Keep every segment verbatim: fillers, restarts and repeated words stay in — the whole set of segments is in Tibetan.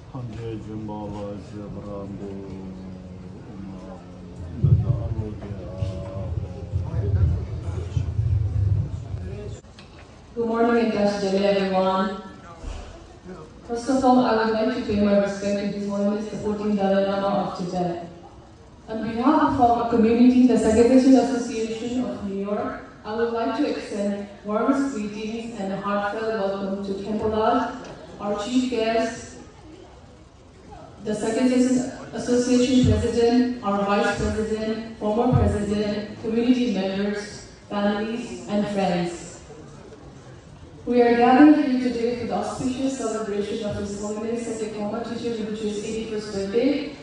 ཐམས་ཅད་སྦྱིན་པ་ལ་བྱེད་པར་འདུད། འདི་ལྟར་བློ་བདེ། Good morning and Tashi Delek, everyone. First of all, I would like to pay my respect to His Holiness the fourteenth Dalai Lama of Tibet. On behalf of our community, the Sakya Dechen Association of New York, I would like to extend warmest greetings and a heartfelt welcome to Khenpo Lad, our chief guest, the Sakya Dechen Association president, our vice president, former president, community members, families, and friends. We are gathered here today for the auspicious celebration of His Holiness Sakya Khongma Teacher Rinpoche's eighty-first birthday.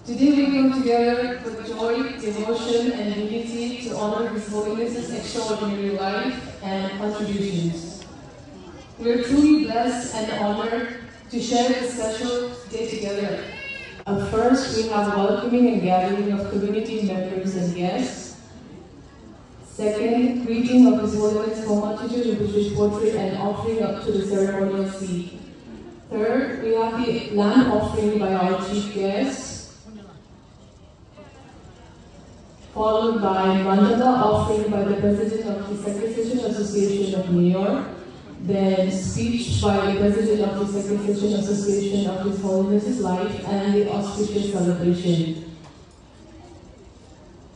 Today we come together with joy, devotion, and unity to honor His Holiness's extraordinary life and contributions. We are truly blessed and honored to share this special day together. At first, we have a welcoming and gathering of community members and guests. Second, greeting of His Holiness Khongma Teacher Rinpoche's portrait and offering up to the ceremonial seat. Third, we have the land offering by our chief guest, followed by mandala offering by the President of the Sakya Dechen Association of New York, then speech by the President of the Sakya Dechen Association of His Holiness's life and the auspicious celebration.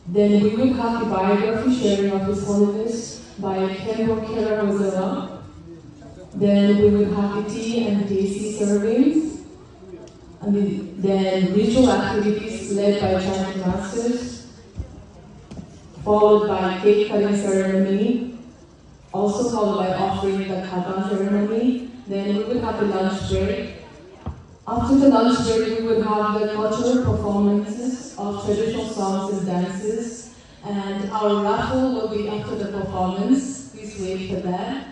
Then we will have the biography sharing of His Holiness by Khenpo Kherang Losang. Then we will have the tea and desi servings. And the, then ritual activities led by chanting masters, followed by cake cutting ceremony, also followed by offering the khata ceremony. Then we will have the lunch break. After the lunch break, we will have the cultural performances of traditional songs and dances. And our raffle will be after the performance. Please wait for that.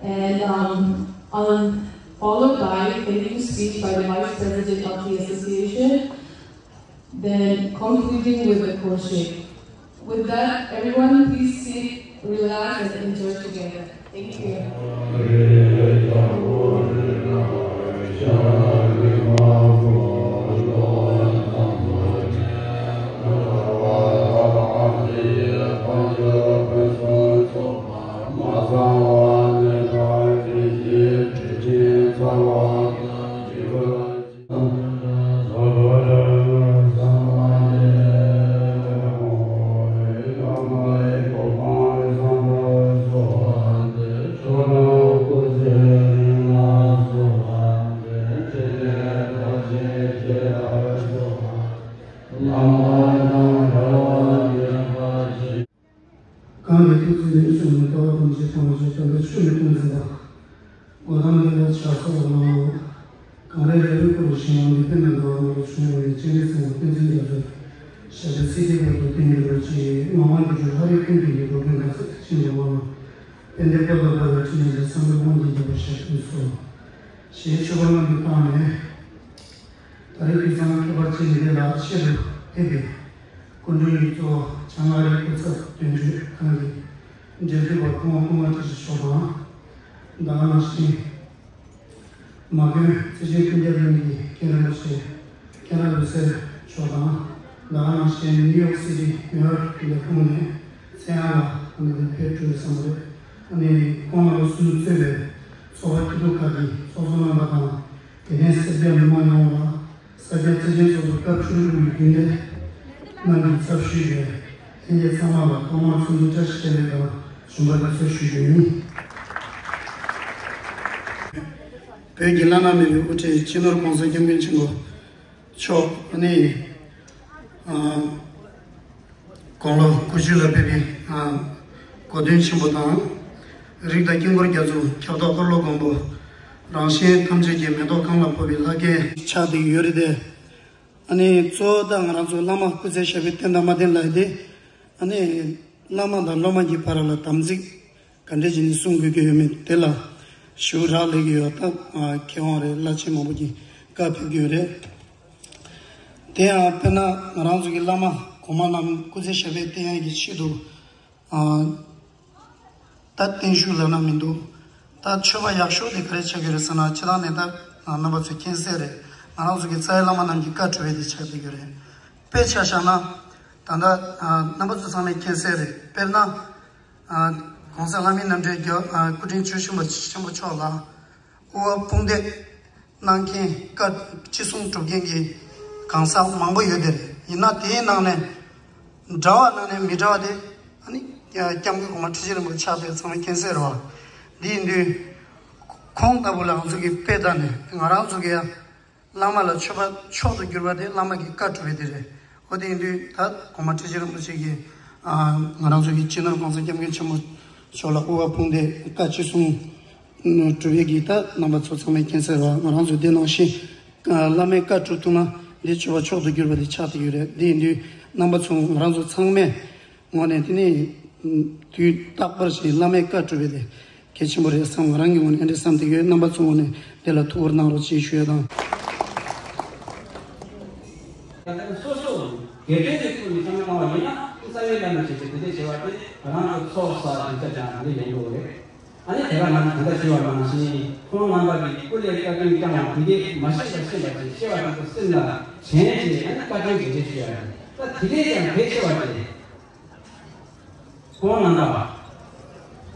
And um, on, followed by a new speech by the Vice President of the Association. Then concluding with the Koshik. With that, everyone, please sit, relax, and enjoy together. Thank you. གང་གི་ཐུགས་བརྩེ་ནས་བྱུང་བའི་ལྟ་བ་ཐམས་ཅད་སྤང་བྱ་བྱམས་པའི་ཆོས་ནི་སྟོང་ཟད་པ། གོ་ཏམ་ལས་ལ་ཕྱག་འཚལ་ལོ། གངས་རི་རལ་པའི་ཁོར་ཞིང་ཡང་ལུས་པའི་ནང་དུ་འོང་བར་བྱུང་བའི་སྤྱན་རས་གཟིགས་དབང་བསྟན་འཛིན་རྒྱ་མཚོ་ཞབས་པད་སྲིད་མཐའི་བར་དུ་བརྟན་གྱུར་ཅིག། ངག་དབང་དགེ་སྦྱོར་ལྷ་རིགས་ཀུན་གྱི་ཡིད་དུ་ཀུན་དགའ་ཚེ་ཆེན་གྱི་དབང་། དཔལ་ལྡན་པོ་ཏ་བརྒྱད་ལ་ཕྲིན་ལས་བསམ་པའི་དབང་གིས་འགྱུར་བར་ཤར་ཕྱིན་སོ། ཞེས་མཆོད་པ་སྔགས་ཀྱིས་བཏང་ནས། ད་རེས་དུས་བཟང་ཁྱད་པར་ཅན་འདི་ལ་ཆེད་དུ་ཕེབས་པའི་སྐུ་མགྲོན་ཡིད་གཙོ་བྱང་ཨ་རིའི་སྐུ་ཚབ་དོན་གཅོད་ཁང་གི་འབྲེལ་མཐུད་པ་སྐུ་ངོ་ཀུན་དགའ་བཀྲ་ཤིས་མཆོག་དང་། ད་ག་ནང་བཞིན་མ་དགོན་ཚེ་ཆེན་ཀུན་ཁྱབ་གླིང་གི་མཁན་རིན་པོ་ཆེ་མཁན་རབས་ལུས་སེལ་མཆོག་དང་། ད་ག་ནང་བཞིན་ནིའུ་ཡོག་སི་ཊི་ནིའུ་ཡོག་ལས་ཁུངས་ནས་ཚེ་དབང་ལགས་ཨ་ནི་དེ་ཕེབས་འགྲོ་བསམ་པ་རེད། ཨ་ནི་ཁོང་ལ་ལོ་གསུམ་གཙོས་པའི་ཚོགས་པ་སྐྱིད་སྡུག་ཁག་གི་ཚོགས་གཙོ་རྣམ་པ་དང་། དེ་ནས་སེར་སྐྱ་མི་མང་ཡོངས་ལ་ ས་སྐྱ་བརྩེ་ཆེན་ཚོགས་གཙོ་སྐབས་བཅུ་དྲུག་པའི་རྒྱུན་ལས་རྣམ་གཉིས་ཚབ་ཞུས་པའི་ལྷན་རྒྱས་ཚང་མ་ལ་ཐོག་མར་འཚམས་འདྲི་བཀྲ་ཤིས་བདེ་ལེགས་དང་བྱོན་པ་དེ་ཚོ་ཞུ་རྒྱུ་ཡིན། བོད་ཀྱི་བླ་ན་མེད་པའི་དབུ་ཁྲིད་སྤྱི་ནོར་༸གོང་ས་༸སྐྱབས་མགོན་ཆེན་པོ་མཆོག་ཨ་ནི། ཨ། དགུང་ལོ་དགུ་བཅུ་ལ་ཕེབས་པའི་ཨ་གོ་སྟོན་ཆེན་པོ་དང་། རིགས་དང་དཀྱིལ་འཁོར་རྒྱ་མཚོ་ཁྱབ་བདག་འཁོར་ལོ་སྒམ་པོ། རང་གཞན་ཐམས་ཅད་ཀྱི་མེ་ཏོག་གང་ལ་ཕོག་པའི་ལྷ་སྐལ་ཆགས་བསྡད་ཡོད་རེད་དེ། ཨ་ནི་གཙོ་བོ་ད་ང་རང་ཚོ་བླ་མ་སྐུ་ཚེ་ཞབས་པད་བརྟན་དང་མ་བརྟན་ལ་ཡི་དེ། ཨ་ནི་བླ་མ་དང་སློབ་མ་གྱི་བར་ལ་དམ་ཚིག་ག་འདྲས་ཀྱི་ནི་སྲུང་དགོས་ཀྱི་ཡོད་མེད་དེ་ལ་ཞུ་རག་ལས་ཀྱི་ཡོད། ད་མཁས་དབང་རེད། བླ་ཆེན་མང་པོ་གྱིས་བཀའ་ཕེབས་ཀྱི་ཡོད་རེད། དེ་ཡང་དཔེར་ན་ང་རང་ཚོ་གི་བླ་མ་གོང་མ་རྣམས་སྐུ་ཚེ་ཞབས་པད་བརྟན་ཡག་གི་ཆེད་དུ། ཨ། ད་བརྟན་བཞུགས་ལབ་ན་མི་འདུག་ད་མཆོད་པ་ཡག་ཤོས་དེ་ག་རེ་ཆགས་ཀྱི་རེད་ཟེར་ན། སྤྱིར་བཏང་ནས་ད་རྣམ་པ་ཚོས་མཁྱེན་གསལ་རེད། ང་རང་ཚོ་གི་རྩ་བའི་བླ་མ་རྣམས་ཀྱི་བཀའ་སྒྲུབ་པ་དེ་ཆགས་བསྡད་ཀྱི་རེད། དཔེ་ཆ་བཞག་ན། ད་ལྟ་ཨ་རྣམ་པ་ཚོ་ཚང་མས་མཁྱེན་གསལ་རེད། དཔེར་ན། ཨ་༸གོང་ས་ལྷ་མིའི་རྣམ་འདྲེན་རྒྱལ་ཨ་སྐུ་ཕྲེང་བཅུ་གསུམ་པ་ཆེན་པོ་མཆོག་ལ་དབུ་བ་དཔུང་འདེགས་གནང་མཁན། བཀའ་ཅི་གསུང་སྒྲུབ་མཁན་གྱི་གང་ཟག་མང་པོ་ཡོད་དེ་རེད། ཡིན་ན་དེའི་ནང་ནས་འདྲ་བ་ནང་ནས་མི་འདྲ་བ་དེ། ཨ་ནི་སྐྱབས་མགོན་གོང་མ་ཁྲི་ཆེན་རིན་པོ་ཆེ་ཆགས་པའི་ཚང་མས་མཁྱེན་གསལ་རེད་བ། འདི་ཡིན་དུས་ཁོང་ལྟ་བུ་ལ་ང་ཚོ་གི་དཔེ་ལྟ་ནས་ང་རང་ཚོ་གི་བླ་མ་ལ་མཆོད་པ་མཆོག་ཏུ་གྱུར་པ་དེ་བླ་མ་གི་བཀའ་སྒྲུབ་པ་དེ་རེད། འོ་དེ་ཡིན་དུས་ད་གོང་མ་ཁྲི་ཆེན་རིན་པོ་ཆེ་གིས་ཨ་ང་རང་ཚོ་གི་སྤྱི་ནོར་༸གོང་ས་༸སྐྱབས་མགོན་ཆེན་པོ་མཆོག་ལ་དབུ་བ་དཔུང་འདེགས་བཀའ་ཅི་གསུང་སྒྲུབ་ཡས་ཀྱི་ད་རྣམ་པ་ཚོ་ཚང་མས་མཁྱེན་གསལ་རེད་བ། ང་རང་ཚོ་དེ་ནང་བཞིན་བླ་མའི་བཀའ་སྒྲུབ་ཐུབ་ན་འདི་མཆོད་པ་མཆོག་ཏུ་གྱུར་པ་དེ་ཆགས་བསྡད་ཡོད་རེད། དེ་ཡིན་དུས་རྣམ་པ་ཚོ་ང་རང་ཚོ་ཚང་མས་ངོས་ནས་དེ་ནས་དུས་རྟག་པར་ཞིག་བླ་མའི་བཀའ་སྒྲུབ་པ་དེ་གལ་ཆེན་པོ་རེད་བསམ། ང་རང་གི་ངོས་ནས་འདི་འདྲ་བསམ་བསྡད་ཡོད། རྣམ་པ་ཚོ་ངོས་ནས་དེ་ལ་ཐུགས་ཁུར་གནང་རོགས་ཅེས་ཞུ་ཡ་དང་། སོ་སོ་དགེ་ཕན་གྱི་ཐོག་ནས་བསམ་བློ་བཏང་བ་ཡིན་ན། རྩ་བའི་བླ་མ་བྱས་ཏེ་དེ་འདྲ་བྱས་པ་དེ་ང་རང་ཚོ་ཚོགས་བསགས་སྡིངས་ཆ་བསྐྱངས་དེ་འདྲ་ཡོང་གི་ཡོད་རེད། ཨ་ནི་དེ་ག་ང་ད་ལྟ་ཞུས་པ་ནང་བཞིན་ཁོང་རྣམ་པ་གིས་སྐུ་ལས་བཀའ་དྲིན་བསྐྱངས་པ་དེ་གས་མ་ཤེས་པ་ཤེས་པ་ཅིག་ཤེས་པ་དེ་ཚོ་སེམས་ལ་དྲན་བྱས། ཨ་ནི་བཀའ་དྲིན་དེ་འདྲ་ཞུ་ཡ་རེད། ད་དེ་ལས་ཀྱང་གལ་ཆེ་བ་དེ། ཁོང་རྣམ་པ་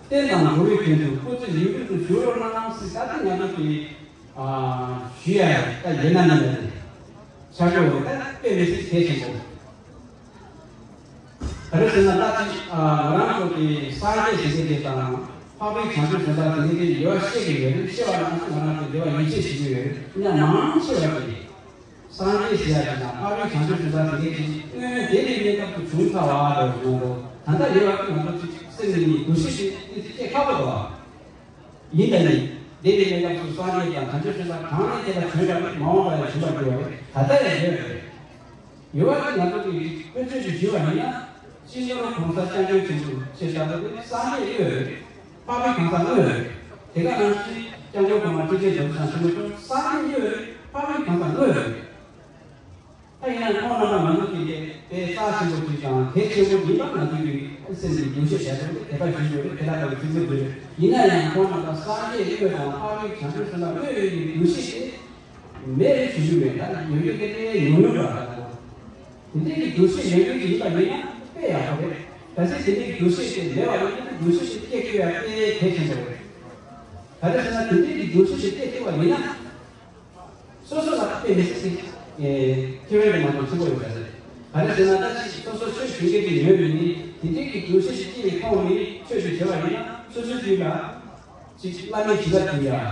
བསྟན་དང་འགྲོ་བའི་དོན་དུ་སྐུ་ཚེ་ཡུན་རིང་དུ་བཞུགས་རོགས་གནང་ཟེར། ད་དེ་ང་ཚོ་གི་ཨ་ཞུ་ཡ་ཡོད། ད་ཡོད་ན་མེད་ན་དེ་ཆགས་ཡོད་རེད། ད་དཔེ་མི་སྲིད་གལ་ཆེན་པོ། ག་རེ་ཟེར་ན་ད་ཅིག་ཨ་ང་རང་ཚོ་གི་སངས་རྒྱས་ཞེས་པའི་དེ་དང་འཕགས་པའི་བྱང་ཆུབ་སེམས་དཔའ་དེ་འདྲའི་དབྱེ་བ་ཤེས་ཀྱི་ཡོད་རེད། ཤེས་པ་ནང་བཞིན་ང་རང་ཚོ་དབྱེ་བ་ཡིད་ཆེས་བྱེད་ཀྱི་ཡོད་རེད། ཡིན་ན་མང་ཆེ་བ་དེ་སངས་རྒྱས་ཟེར་ཡ་དེ་དང་འཕགས་པའི་བྱང་ཆུབ་སེམས་དཔའ་དེ་འདྲའི་ཅིག་སྔོན་དེ་ལས་གནས་སྐབས་སུ་བྱུང་ཚར་བ་དང་། ད་ལྟ་ཡོད་པ་ང་ཚོ་ཅིག་སེམས་ནས་འདུ་ཤེས་ཅིག་སྐྱེ་ཁག་པོ་འདུག་བ། ཡིན་ད་ནི་དེ་ལས་གནས་སྐབས་སུ་སངས་རྒྱས་དང་བྱང་ཆུབ་སེམས་དཔའ་གང་ནས་དེ་ལ་བྱོན་པ་མ་འོངས་པ་ལ་བྱོན་པར་འགྱུར་བ་རེད། ད་ལྟ་ཡང་ཡོད་རེད། ཡོད་པ་དེ་ང་ཚོ་གིས་དཔེ་མཚོན་ཞིག་ཞུས་པ་ཡིན་ན། སྤྱི་ནོར་༸གོང་ས་༸སྐྱབས་མགོན་ཆེན་པོ་མཆོག་ལྟ་བུ་དེ་སངས་རྒྱས་དངོས་རེད། འཕགས་པའི་གང་ཟག་དངོས་རེད། དེ་ག་ནང་བཞིན་༸སྐྱབས་མགོན་གོང་མ་ཁྲི་ཆེན་རྡོ་རྗེ་འཆང་ཆེན་པོ་མཆོག་སངས་རྒྱས་དངོས་རེད། འཕགས་པའི་གང་ཟག་དངོས་རེད། ད་ཡིན་ན་ཁོང་རྣམ་པ་ང་ཚོ་གི་དེ་དཔེ་རྩ་ཆེན་པོ་ཅིག་དང་གལ་ཆེན་པོ་ཡིན་པ་ང་ཚོ་གི་སེམས་ཀྱི་འདུ་ཤེས་བྱས་ཏེ་དད་པ་ཞུ་དགོས་རེད། དེ་ལ་ལྟ་བུ་ཚིག་མཛོད་དགོས་རེད། ཡིན་ན་ཡང་ཁོང་རྣམ་པ་སངས་རྒྱས་དངོས་དང་འཕགས་པའི་བྱང་ཆུབ་སེམས་དཔའ་དངོས་ཡིན་པའི་འདུ་ཤེས་དེ། མེད་རེད་ཞུ་རྒྱུ་མེད། ད་ཡོད་རྒྱུ་དེ་དཔེ་ཉུང་ཉུང་འདྲ་ད་ལྟ། དེ་འདྲའི་གི་འདུ་ཤེས་ཡོད་རྒྱུ་ཅིག་ཡིན་པ་ཡིན་ན་དཔེ་ཡག་པོ་རེད། གལ་སྲིད་དེ་འདྲའི་གི་འདུ་ཤེས་དེ་མེད་པ་ཡིན་ན་འདུ་ཤེས་དེ་སྐྱེ་དགོས་ཡ་དཔེ་གལ་ཆེན་པོ་རེད། ག་རེ་ཟེར་ན་དེ་འདྲའི་གི་འདུ་ཤེས་དེ་སྐྱེ་ཐུབ་པ་ཡིན་ན། སོ་སོ་ལ་དཔེ་མི་སྲིད་ཀྱི་ཁེ་ཕན་དེ་མ་གཏོགས་ཆེན་པོ་ཡོད་པ་རེད། ག་རེ་ཟེར་ན་ད་ཅིག་སོ་སོ་ཆོས་ཞུ་མཁན་དེ་ཡོད་པ་ཡིན་ན་དེ་འདྲའི་གི་འདུ་ཤེས་ཤིག་སྐྱེ་ནས་ཁོང་ནི་ཆོས་ཞུ་བྱེད་པ་ཡིན་ན་སོ་སོའི་རྒྱུད་ལ། ཅིག་བླ་མའི་བྱིན་རླབས་ཀྱིས་ཡ།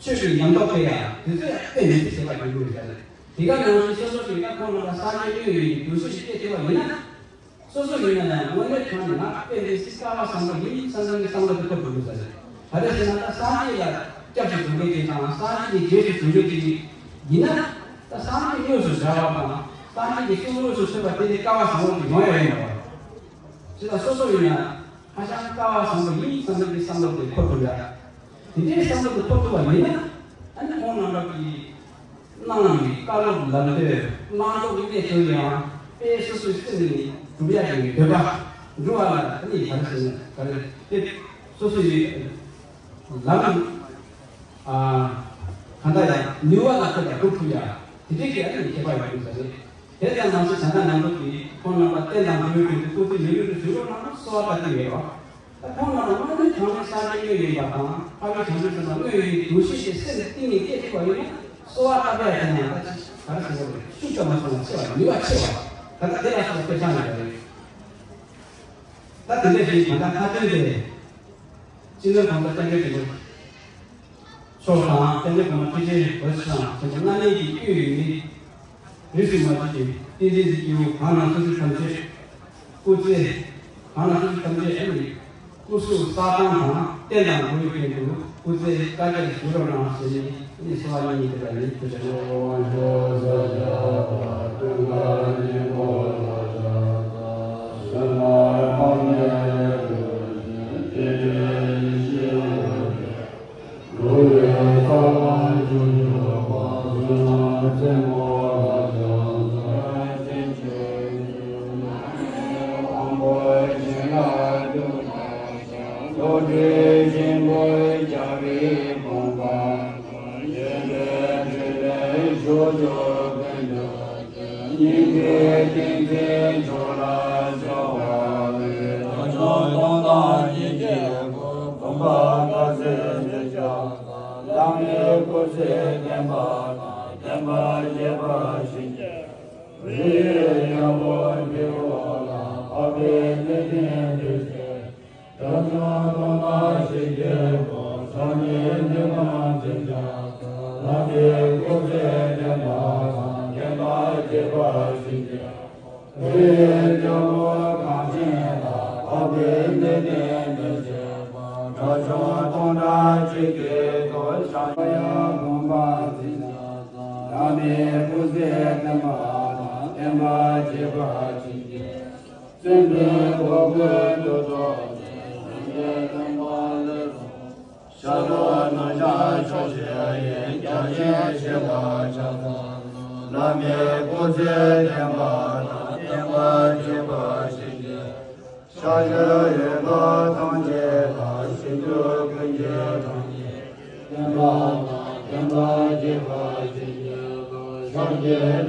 ཆོས་ཀྱི་ཉམས་རྟོགས་སྤེལ་ཡ། དེ་ཚོ་ཡང་དཔེ་མི་སྲིད་བྱེད་པ་ཡོང་གི་ཡོད་ས་རེད། དེ་ག་ནང་བཞིན་སོ་སོ་གི་ད་ཁོང་རྣམ་པ་སངས་རྒྱས་དངོས་ཡིན་འདུ་ཤེས་ཤིག་སྐྱེ་ཐུབ་པ་ཡིན་ན། སོ་སོ་ཡིན་ན་ཡང་དངོས་གནས་དྲང་ནས་ང་དཔེ་མི་སྲིད་སྐལ་བ་བཟང་པོ་ཡིན་བསམ་བསམ་གྱི་བསམ་བློ་དེ་འཁོར་འགྲོ་གི་ཡོད་ས་རེད། ག་རེ་ཟེར་ན་ད་སངས་རྒྱས་ལ་སྐྱབས་སུ་འགྲོ་མཁན་ཅིག་དང་སངས་རྒྱས་ཀྱི་རྗེས་སུ་འཛིན་མཁན་ཅིག་ཡིན་ན། ད་སངས་རྒྱས་དངོས་སུ་མཇལ་བ་དང་སངས་རྒྱས་ཀྱི་གསུང་དངོས་སུ་ཐོས་པ་དེ་ནི་སྐལ་བ་བཟང་པོ་ཅིག་ཡོང་ཡ་ཡིན་པ་རེད། ཇི་ལྟར་སོ་སོ་ཡིན་ན། ཧ་ཅང་སྐལ་བ་བཟང་པོ་ཡིན་བསམ་པའི་བསམ་བློ་དེ་འཁོར་ཐུབ་ཡ། དེ་འདྲའི་བསམ་བློ་དེ་འཁོར་ཐུབ་པ་ཡིན་ན། ཨ་ནི་ཁོང་རྣམ་པ་གིས་གནང་བའི་བཀའ་སློབ་ལམ་སྟོན་བླང་དོར་གྱི་གནས་ཚུལ་ཡང་དཔེ་སོ་སོའི་སེམས་ནས་སྒྲུབ་ཡ་ཡི་འདོད་པ་འགྲུབ་པ་ལ་ཨ་ནི་ག་རེ་ཟེར་ན་ག་རེ་དེ་སོ་སོ་ཡི་ལམ། ཨ། གང་ལྟར་ཡང་ནུས་པ་ལ་ཐོགས་པ་སྒྲུབ་ཐུབ་ཡ། དེ་འདྲའི་གི་ཨ་ནི་ཁྱད་པར་ཡོད་ས་རེད། དེ་ཙམ་མ་ཟད་ད་ལྟ་ང་ཚོ་གིས་ཁོང་རྣམ་པ་བསྟན་དང་འགྲོ་བའི་དོན་དུ་སྐུ་ཚེ་ཡུན་རིང་དུ་བཞུགས་རོགས་གནང་གསོལ་བ་བཏབ་ཀྱི་ཡོད་རེད་བ། ད་ཁོང་རྣམ་པ་དངོས་གནས་དྲང་གནས་སངས་རྒྱས་དངོས་ཡིན་པ་དང་འཕགས་པའི་བྱང་ཆུབ་སེམས་དཔའ་དངོས་ཡིན་པའི་འདུ་ཤེས་དེ་སེམས་གཏིང་ནས་སྐྱེ་ཐུབ་པ་ཡིན་ན་གསོལ་བ་བཏབ་ཡ་དེ་ནང་ད་ ག་རེ་ཟེར་དགོས་རེད། ཤུགས་ཀྱང་མ་སོང་བ་ཆེ་བ་ནུས་པ་ཆེ་བ། ད་ལྟ་དེ་ལ་སོགས་པའི་དཔེ་ཆ་ཡོད་རེད། ད་དེ་འདྲ་ཞིག་ད་ལྟ་ཁ་ཏོན་དེ། སྤྱི་ནོར་གོང་ས་སྐྱབས་མགོན་ཆེན་པོ་མཆོག་དང་། སྐྱབས་མགོན་གོང་མ་ཁྲི་ཆེན་འོད་ཟེར་ཤང་ཆེན་པོ་ལྔ་གནས་ཀྱི་དབུས་ཡུལ་མི་རིགས་སུ་མ་ཆད་ཀྱི་བསྟན་འཛིན་གྱི་སྐྱེས་བུ་གང་རུང་སོ་སོའི་ཐམས་ཅད་སྐུ་ཚེ། གང་རུང་སོ་སོའི་ཐམས་ཅད་ཨ་ནི་སྐུ་གཟུགས་བསགས་སྟངས་དང་བསྟན་དང་འགྲོ་བའི་དོན་དུ་སྐུ་ཚེ་བསྐལ་བརྒྱར་བཞུགས་རོགས་གནང་ཞེས་ནི་གསོལ་བ་སྙིང་ནས་འདེབས་པ་ཡིན། ཐུགས་རྗེ་ཆེ།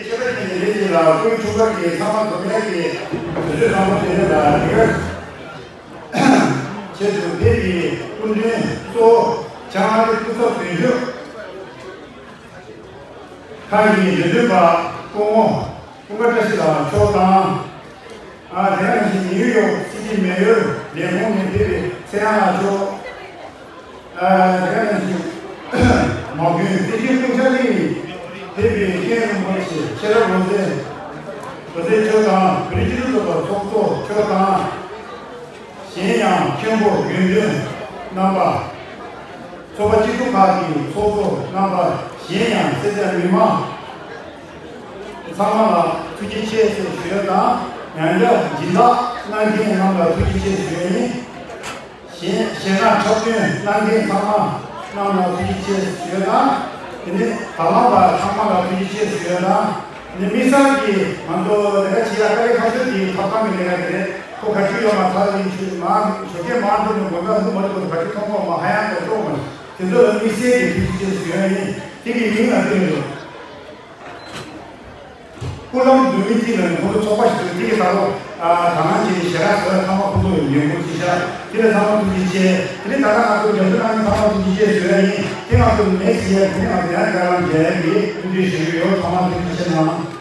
ཆེ་བ་ཞིག་ནས་ལས་ཀྱི་ལ་ཀུན་འཁྲུངས་པ་གི་ཚང་མ་དུ་མའི་གི་དུས་ཚོད་བཟང་པོ་དེ་ནས་ལ་ཡོད། ཆེད་དུ་ཕེབས་པའི་སྐུ་མགྲོན་གཙོ་བོ་བྱང་ཨ་རི་སྐུ་ཚབ་དོན་གཅོད་ཁང་གི་འབྲེལ་མཐུད་པ་སྐུ་ངོ་ཀུན་དགའ་བཀྲ་ཤིས་ལགས་མཆོག་དང་། ཨ་དེ་ག་ནང་བཞིན་ནིའུ་ཡོག་སི་ཊི་མེ་ཡོར་ལས་ཁུངས་ནས་ཕེབས་པའི་ཚེ་དབྱངས་ལགས་མཆོག་ཨ་དེ་ག་ནང་བཞིན་མ་དགོན་རྩེ་ཆེན་ཀུན་ཁྱབ་གླིང་ནས་ཕེབས་པའི་མཁན་རིན་པོ་ཆེ་ཤེས་རབ་འོད་ཟེར། འོད་ཟེར་མཆོག་དང་བོད་རིགས་སྤྱི་མཐུན་ཚོགས་པ་ཚོགས་གཙོ་མཆོག་དང་། གཞན་ཡང་མཁན་པོ་དགེ་འདུན་རྣམ་པ། ཚོགས་པ་སྐྱིད་སྡུག་ཁག་གི་ཚོགས་གཙོ་རྣམ་པ། གཞན་ཡང་སེར་སྐྱ་མི་མང་ཚང་མ་ལ་ཐུགས་རྗེ་ཆེ་ཞེས་ཞུ་ཡ་དང་། ཡང་བསྐྱར་སྦྱིན་བདག་གནང་མཁན་རྣམས་ལ་ཐུགས་རྗེ་ཆེ་ཞུ་ཡ་ཡིན། གཞན་གཞས་སྣ་འཁྲབ་སྟོན་གནང་མཁན་ཚང་མ་རྣམས་ལ་ཐུགས་རྗེ་ཆེ་ཞུ་ཡ་དང་། དེ་ནས་དང་བླངས་པ་ཚང་མ་ལ་ཐུགས་རྗེ་ཆེ་ཞུ་ཡ་དང་། དེ་ནས་དམིགས་བསལ་གྱིས་ང་ཚོ་ལས་ཀ་བྱེད་ཡ་དཀའ་ལས་ཁག་ཤོས་དེ་ཐོབ་ཐང་གི་ལས་ཀ་དེ་རེད། ཁོ་ག་ཚོད་ཡོད་མ་ཐག་ཡིན་ཞུས་མ་ཞོགས་ཀས་མ་འགྲོ་ནས་དགོན་པ་སློབ་མ་རེད་པ། ག་ཚོད་མཐོང་གོ་མ་ཧ་ཡང་ག་ཚོད་མ་དེ་ཚོ་ལ་དམིགས་བསལ་གྱི་ཐུགས་རྗེ་ཆེ་ཞུ་ཡ་ཡིན། དེ་གི་མིང་ལ་བསྟན་ཡོད། སྐུ་ལམ་འདུལ་མི་གཅིག་ལ་ནི་ཁོང་ཚོ་ཚོགས་པ་ཞིག་འདུག་དེ་གི་ད་ལོ་ཨ་དང་བླངས་བྱས་ནས་ཞལ་ལག་ཟ་བ་ཚང་མ་ཁོང་ཚོ་ཡོང་སྒོ་ཅིག་ཤར། དེ་ལ་ཚང་མ་ཐུགས་རྗེ་ཆེ། དེ་ནས་ད་ལྟ་ང་ཚོ་རྒྱབ་སྐྱོར་གནང་མཁན་ཚང་མ་ཐུགས་རྗེ་ཆེ་ཞུ་ཡ་ཡིན། དེ་ང་ཚོ་མེད་ཟེར་ཡ་དེ་ནས་ང་ཚོ་ཡང་བཀའ་ལམ་རྒྱག་ཡ་གི་སྐུ་མདུན་ཞུ་གི་ཡོད། ཚང་མ་ཐུགས་རྗེ་ཆེ་གནང་།